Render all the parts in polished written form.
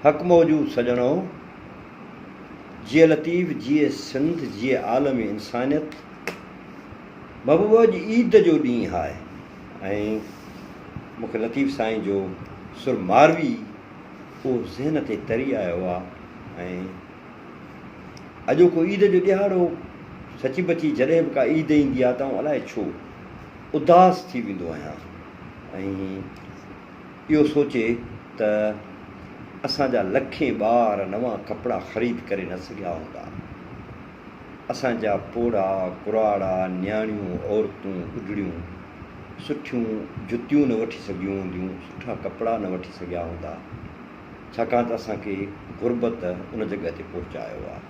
حق موجود سڄڻو، جيئي لطيف جيئي سنڌ جيئي عالم انسانيت. محبوب اڄ عيد جو ڏينهن آهي ۽ مون کي لطيف سائين جو سر ماروي اهو ذهن تي تري آيو آهي ۽ اڄوڪو عيد جو ڏهاڙو سچي پچي جڏهن به ڪا عيد ايندي آهي ته آئون الائي ڇو اداس ٿي ويندو آهيان ۽ اهو سوچي ته اسان جا لکين ٻار نوان ڪپڙا خريد ڪري نه سگهيا هوندا. اسان جا پوڙها، ڪراڙا، نياڻيون، عورتون، ٻڍڙيون سٺيون جتيون نه وٺي سگهيون هونديون، سٺا ڪپڙا نه وٺي سگهيا هوندا، ڇاڪاڻ ته اسان کي غربت ان جڳهه تي پهچايو آهي.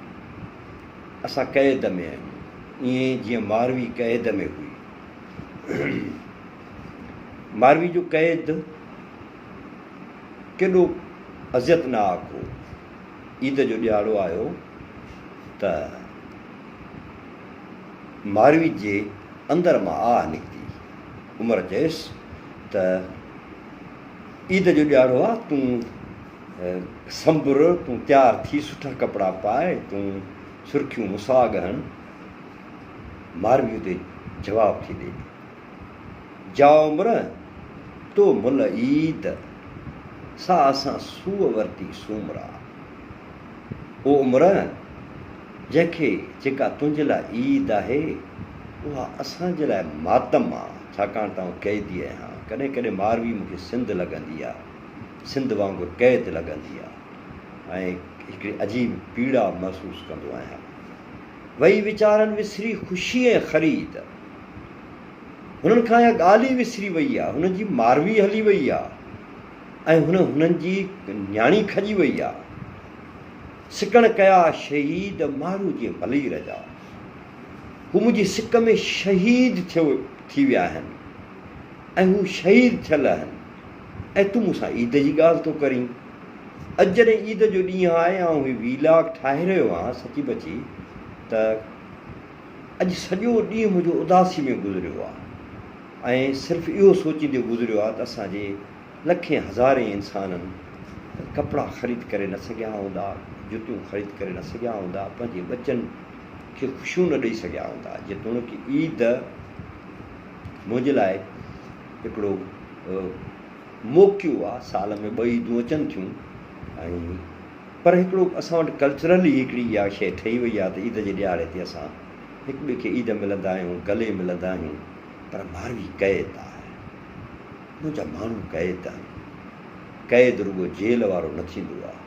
اسان قيد ۾ آهيون، ائين جيئن ماروي قيد ۾ هئي. ماروي جو قيد ڪيڏو اذيتناڪ هو. عيد جو ڏهاڙو آيو ته ماروي جي اندر مان آهه نڪتي. عمر چيس ته عيد جو ڏهاڙو آ، تون سنبر، تون تيار ٿي، سٺا ڪپڙا پاء، تون سرخيون مساڳ هڻ. ماروي اتي جواب ٿي ڏي. جا عمر تو مل عيد، سا اسان سوء ورتي سومرا. او عمر جنهن کي جيڪا تنهنجي لاء عيد آهي، اها اسان جي لاء ماتم آ، ڇاڪاڻ ته آئون قيدي آهيان. ڪڏهن ڪڏهن ماروي مون کي سنڌ لڳندي آ، سنڌ وانگر قيد لڳندي آ ۽ هڪڙي عجيب پيڙا محسوس ڪندو آهيان. وئي ويچارن وسري خوشي ۽ خريد. هنن کان اها ڳالهه ئي وسري وئي آ، هنن جي ماروي هلي وئي آ ۽ هن هنن جي نياڻي کڄي وئي آ. سڪڻ ڪيا شهيد مارو جي ملير جا. هو منهنجي سڪ ۾ شهيد ٿيو ٿي ويا آهن ۽ هو شهيد ٿيل آهن ۽ تون مون سان عيد جي ڳالهه ٿو ڪرين. اڄ جڏهن عيد جو ڏينهن آهي ۽ آئون هي ويلاگ ٺاهي رهيو آهيان سچي پچي ته اڄ سڄو ڏينهن منهنجو اداسي ۾ گذريو آهي ۽ صرف اهو سوچيندي گذريو آهي ته اسان جي لکين هزارين انسانن ڪپڙا خريد ڪري نه سگهيا هوندا، جتيون خريد ڪري نه سگهيا هوندا، پنهنجي ٻچن کي خوشيون نه ڏئي سگهيا هوندا. جيتوڻيڪ عيد منهنجي لاء هڪڙو موقعو آهي، سال ۾ ٻه عيدون اچن ٿيون ۽ پر هڪڙو اسان وٽ ڪلچرلي هڪڙي اها شيء ٺهي وئي آهي ته عيد جي ڏهاڙي تي اسان هڪ ٻئي کي عيد ملندا آهيون، گلي ملندا آهيون پر ماروي قيد آهي. منهنجا ماڻهو قيد آهن. قيد رڳو جيل وارو نه ٿيندو آهي.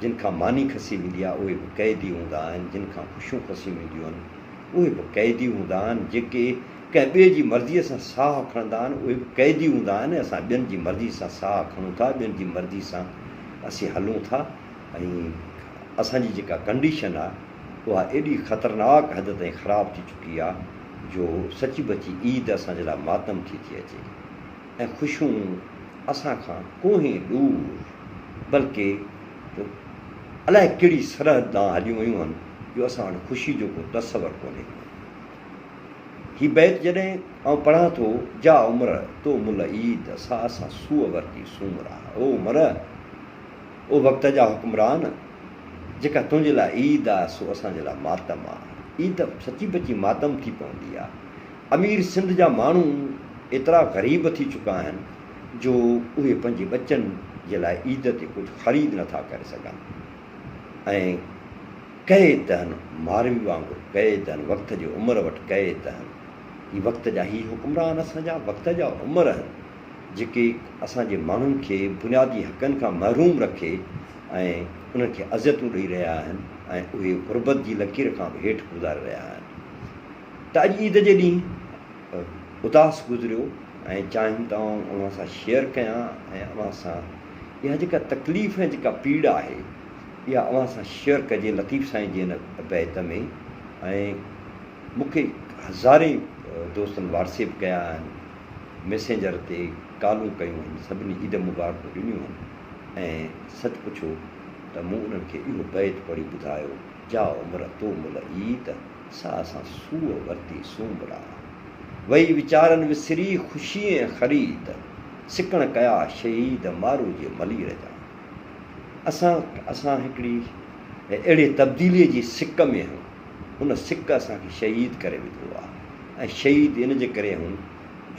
جن کان ماني کسي ويندي آهي اهي به قيدي هوندا آهن، جن کان خوشيون کسيون وينديون آهن اهي به قيدي هوندا آهن، جيڪي ڪنهن ٻئي جي مرضيء سان ساهه کڻندا آهن اهي به قيدي هوندا آهن ۽ اسان ٻين جي مرضي سان ساهه کڻون ٿا، ٻين جي مرضي سان اسين هلون ٿا ۽ اسان جي جيڪا ڪنڊيشن آهي اها ايڏي خطرناڪ حد تائين خراب ٿي چڪي آهي جو سچي بچي عيد اسان جي لاء ماتم ٿي ٿي اچي ۽ خوشيون اسان کان ڪوهين ڏور بلڪه الائي ڪهڙي سرحد ڏانهن هليون ويون آهن جو اسان وٽ خوشي جو ڪو تصور ڪونهي ڪو. هي بيت جڏهن آئون پڙهان ٿو، جا عمر تو مل عيد، سا اسان سوء ورتي سومرا. او عمر! او وقت جا حڪمران! جيڪا تنهنجي لاء عيد آ، سو اسان جي لاء ماتم آ. عيد سچي پچي ماتم ٿي پوندي آ. امير سنڌ جا ماڻهو ايترا غريب ٿي چڪا آهن جو اهي پنهنجي ٻچن جي لاء عيد تي ڪجهه خريد نٿا ڪري سگهن ۽ قيد آهن، ماروي وانگر قيد آهن، وقت جي عمر وٽ قيد آهن. هي وقت جا هي حڪمران اسان جا وقت جا عمر آهن، جيڪي اسان جي ماڻهن کي بنيادي حقن کان محروم رکي ۽ انهن کي اذيتون ڏئي رهيا آهن ۽ اهي غربت جي لڪير کان به هيٺ گذاري رهيا آهن. ته اڄ عيد جي ڏينهن اداس گذريو ۽ چاهيم ته آئون اوهان سان شيئر ڪيان ۽ اوهان سان اها جيڪا تڪليف ۽ جيڪا پيڙا آهي، اها اوهان سان شيئر ڪجي لطيف سائين جي هن بيت ۾ ۽ مون کي هزارين دوستن واٽس ايپ ڪيا آهن ميسينجر تي ڪالون ڪيون آهن سڀني عيد مبارڪون ڏنيون آهن ۽ سچ پڇو ته مون انهن کي اهو بيت پڙهي ٻڌايو جا عمر تو مل عيد سا اسان سوء ورتي سومرا وئي ويچارن وسري خوشي ۽ خريد سڪڻ ڪيا شهيد مارو جي ملير جا. اسان اسان هڪڙي اهڙي تبديليء جي سڪ ۾ آهيون، ان سڪ اسان کي شهيد ڪري وڌو آهي ۽ شهيد ان جي ڪري آهيون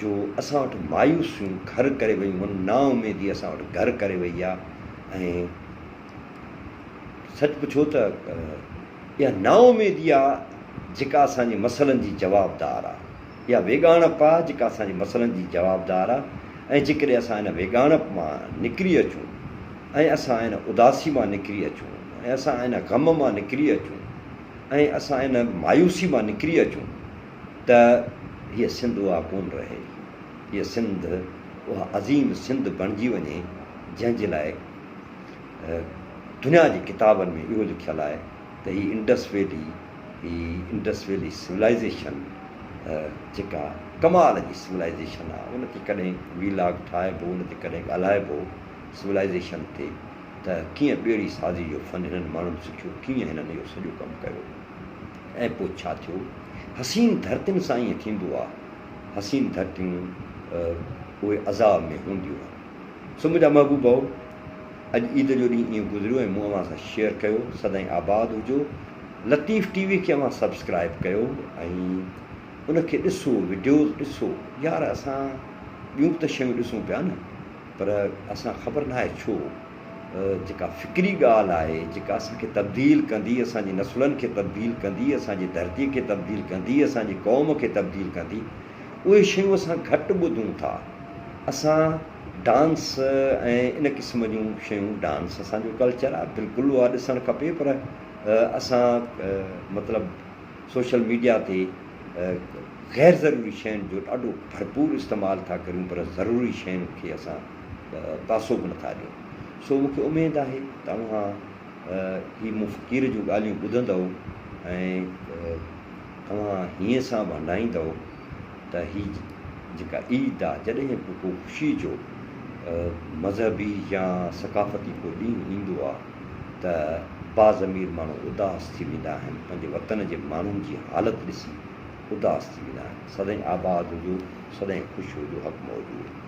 جو اسان وٽ مايوسيون گهر ڪري ويون آهن، نااميدي اسان وٽ گهر ڪري وئي آهي ۽ سچ پڇو ته اها نااميدي آهي جيڪا اسان جي مسئلن جي جوابدار آهي. اها ويڳاڻپ آهي جيڪا اسان جي مسئلن جي جوابدار آهي ۽ جيڪڏهن اسان ان ويڳاڻپ مان نڪري اچون ۽ اسان ان اداسي مان نڪري اچون ۽ اسان ان غم مان نڪري اچون ۽ اسان ان مايوسي مان نڪري اچون ته هيء سنڌ اها ڪونه رهي. هيء سنڌ اها عظيم سنڌ بڻجي وڃي جنهن جي لاء دنيا جي ڪتابن ۾ اهو لکيل آهي ته هي انڊس ويلي، هي انڊس ويلي سولائيزيشن جيڪا ڪمال جي سولائيزيشن آهي ان تي ڪڏهن وي لاگ ٺاهبو ان تي ڪڏهن ڳالهائبو سولائيزيشن تي ته ڪيئن ٻيڙي سازي جو فن هنن ماڻهن سکيو ڪيئن هنن اهو سڄو ڪم ڪيو ۽ پوء ڇا ٿيو حسين ڌرتين سان ائين ٿيندو آهي حسين ڌرتيون اهي عذاب ۾ هونديون آهن سو منهنجا محبوبؤ اڄ عيد جو ڏينهن ائين گذريو ۽ مون اوهان سان شيئر ڪيو سدائين آباد هجو لطيف ٽي وي کي اوهان سبسڪرائب ڪيو ۽ ان کي ڏسو وڊيوز ڏسو يار اسان ٻيون به ته شيون ڏسون پيا نه پر اسان خبر ناهي ڇو جيڪا فڪري ڳالهه آهي جيڪا اسان کي تبديل ڪندي اسان جي نسلن کي تبديل ڪندي اسان جي ڌرتي کي تبديل ڪندي اسان جي قوم کي تبديل ڪندي اهي شيون اسان گهٽ ٻڌون ٿا. اسان ڊانس ۽ ان قسم جون شيون ڊانس اسان جو ڪلچر آهي بلڪل اها ڏسڻ کپي پر اسان مطلب سوشل ميڊيا تي غير ضروري شين جو ڏاڍو ڀرپور استعمال ٿا ڪريون پر ضروري شين کي اسان پاسو به نٿا ڏيون سو مونکي اميد آهي ته اوهان هي مون فقير جون ڳالهيون ٻڌندؤ ۽ توهان هيئن سان به هنڊائيندؤ ته هي جيڪا عيد آ جڏهن به ڪو خوشي جو مذهبي يا ثقافتي ڪو ڏينهن ايندو آ ته باضمير ماڻهو اداس ٿي ويندا آهن پنهنجي وطن جي ماڻهن جي حالت ڏسي اداس ٿي ويندا آهن سدائين آباد هجو سدائين خوش هجو حق موجود.